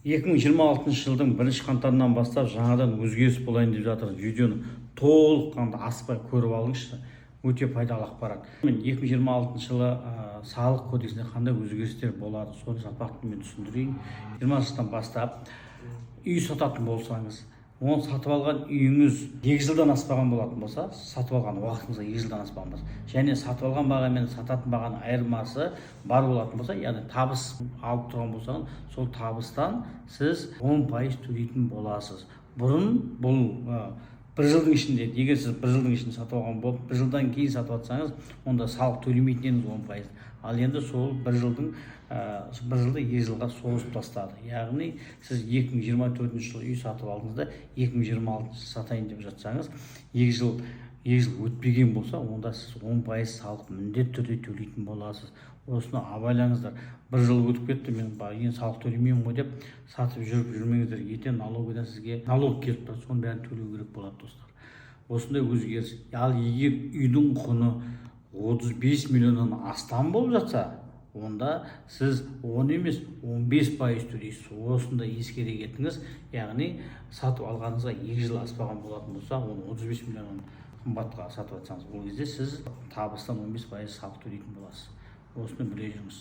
2026 жылдың 1 қаңтарынан бастап жаңадан өзгеріс болайын деп жатыр. Видеоны толыққанды асықпай көріп алыңызшы, өте пайдалы ақпарат. Мен 2026 жылы салық кодексінде қандай өзгерістер болады, соны жалпақ тілмен түсіндірейін. 20 жылдан бастап үй сататын болсаңыз, оны сатып алған үйіңіз 2 жылдан аспаған болатын болса, сатып алған уақытыңызға 2 жылдан аспаған болса және сатып алған баға мен сататын бағаның айырмасы бар болатын болса, яғни табыс алып тұрған болсаңыз, сол табыстан сіз 10% төлейтін боласыз. Бұрын бұл бір жылдың ішінде, егер сіз бір жылдың ішінде сатып алған болып, бір жылдан кейін сатып жатсаңыз, онда салық төлемейтін едіңіз 10%. Ал енді сол бір жылды 2 жылға созып тастады. Яғни сіз 2024 жылы үй сатып алдыңыз да, 2026 жылы сатайын деп жатсаңыз, 2 жыл өтпеген болса, онда сіз 10% салық міндетті түрде төлейтін боласыз. Осыны абайлаңыздар. Бір жыл өтіп кетті, мен енді салық төлемеймін ғой деп сатып жүріп жүрмеңіздер. Ертең налоговыйдан сізге налог келіп тұрады, соның бәрін төлеу керек болады, достар. Осындай өзгеріс. Ал егер үйдің құны 35 миллионнан астам болып жатса, онда сіз 10 емес, 15% төлейсіз. Осыны да ескере кетіңіз. Яғни сатып алғаныңызға 2 жыл аспаған болатын болса, оны 35 миллионнан қымбатқа сатып жатсаңыз, ол кезде сіз табыстан 15% салық төлейтін боласыз. Осыны біле жүріңіз.